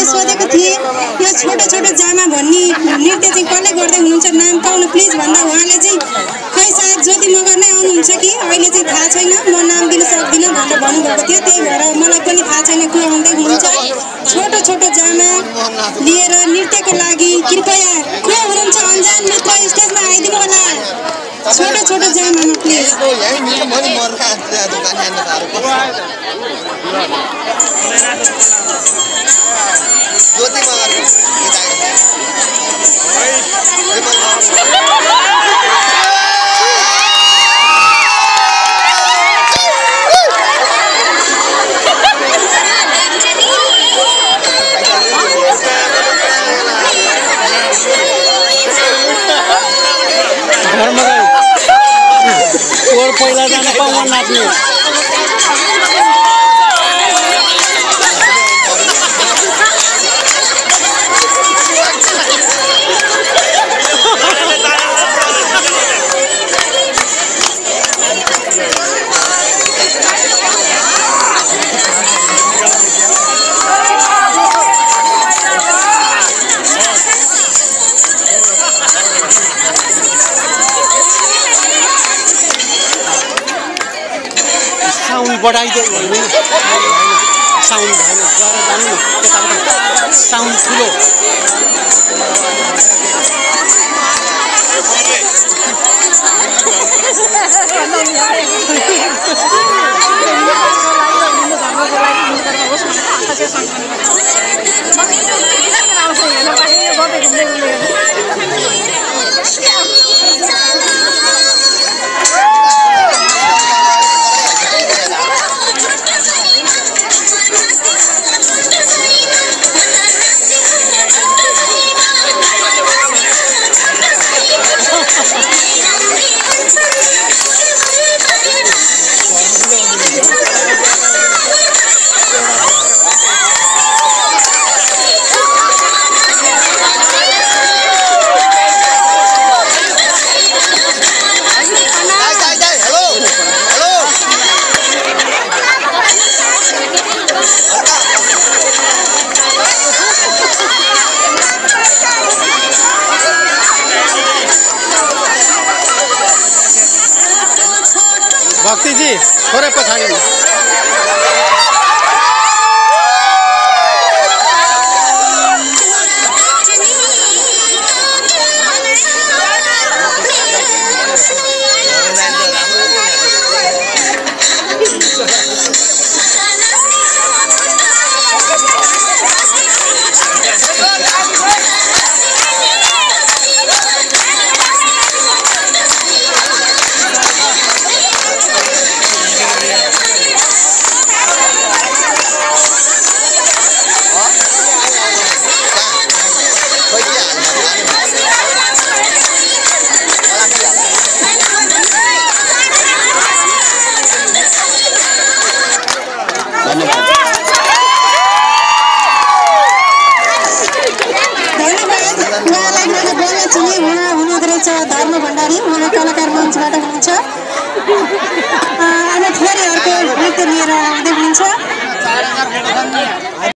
सोधेको थिएँ यो छोटो छोटो जामा भन्ने नृत्य चाहिँ कसले गर्दै हुनुहुन्छ नाम पाउनु प्लिज भन्दा उहाँले चाहिँ खै सायद ज्योति मगर नै आउनुहुन्छ कि अहिले चाहिँ थाहा छैन म नाम दिन सक्दिनँ भनेर भन्नुभएको थियो त्यही भएर मलाई पनि थाहा छैन को आउँदै हुनुहुन्छ छोटो छोटो जामा लिएर नृत्यको लागि कृपया को हुनुहुन्छ अन्जान मित्र स्टेजमा आइदिनु होला छोटो छोटो जामामा प्लिज ज्योति मगर और पहिला जान पाउन नाच्ने साउन्ड बढाइदियो भने साउन्ड भएन गएर जानु न त्यताबाट साउन्ड ठुलो भक्ति जी थोरै पछाडि धर्म भण्डारी उहाँ कलाकार मञ्चबाट हुनुहुन्छ अनि फेरि अर्को नृत्य लिएर आउँदै हुनुहुन्छ।